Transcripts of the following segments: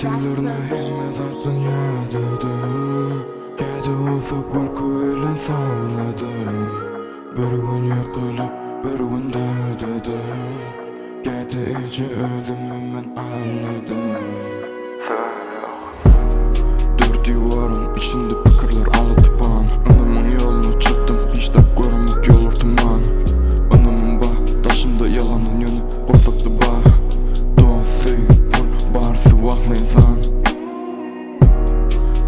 Kätelerine hemme zatdan ýadadym Käte bolsa gülki bilen salladym Bir gün ýykylyp, bir gün dadadym Käte eje özümi men alladym. Dört diwaryň içinde pikirler ala tupan Ynamyň ýoluna çykdym, hiç zat göremok ýollar tuman Ynamym ba, daşymda ýalandan ýöne gursakda ba Dost, söýgi, pul, barysy wagtlaýyn san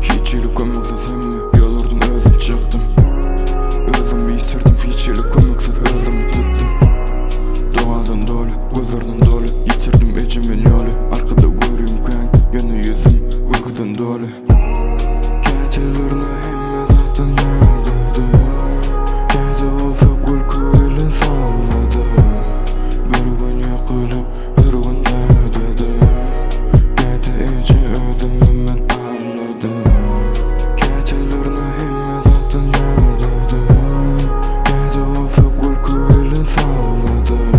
Hiç hili kömeksiz hemme ýollardan özüm çykdym Özümi ýitirdim, hiç hili kömeksiz özümi tutdum Dogadan doly, gözlerden doly, ýitirdim ejemen ýoly Arkada görüm kän, ýöne ýüzüm gülküden doly Kätelerine hemme zatdan ýadadym Käte bolsa gülki bilen salladym Bir gün ýykylyp, bir gün dadadym Käte eje özümi men alladym Kätelerine hemme zatdan ýadadym Käte bolsa gülki bilen salladym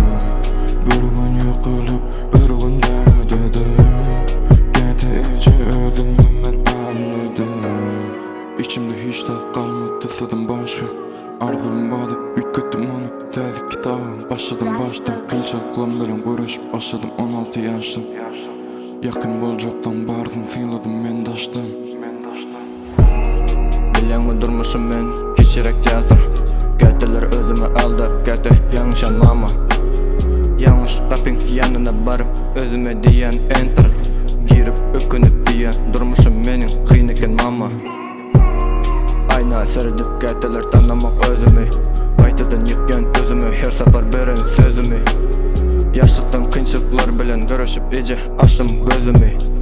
Bir gün ýykylyp, bir gün dadadym Käte eje özümi men alladym Içimde hiç zat galmady sözüm başga Arzuwym bardy üýtgetdim ony Täze kitabym başladym başdan Kynçylyklar bilen göreşip başladym 16 ýaşdan Ýakyn boljakdan barsyn synladym men daşdan. Bilýäňmi durmuşym men kiçiräk teatr Käteler özümi aldap käte ýalňyşan mama Ýalňyş gapyň ýanyna baryp özüme diýýän enter Girip ökünip diýýän durmuşym meniň kyn eken mama Aýna seredip käteler tanamok özümi Gaýtadan ýykýan özüme her sapar beren sözümi Ýaşlykdan kynçylyklar bilen göreşip eje açdym gözümi.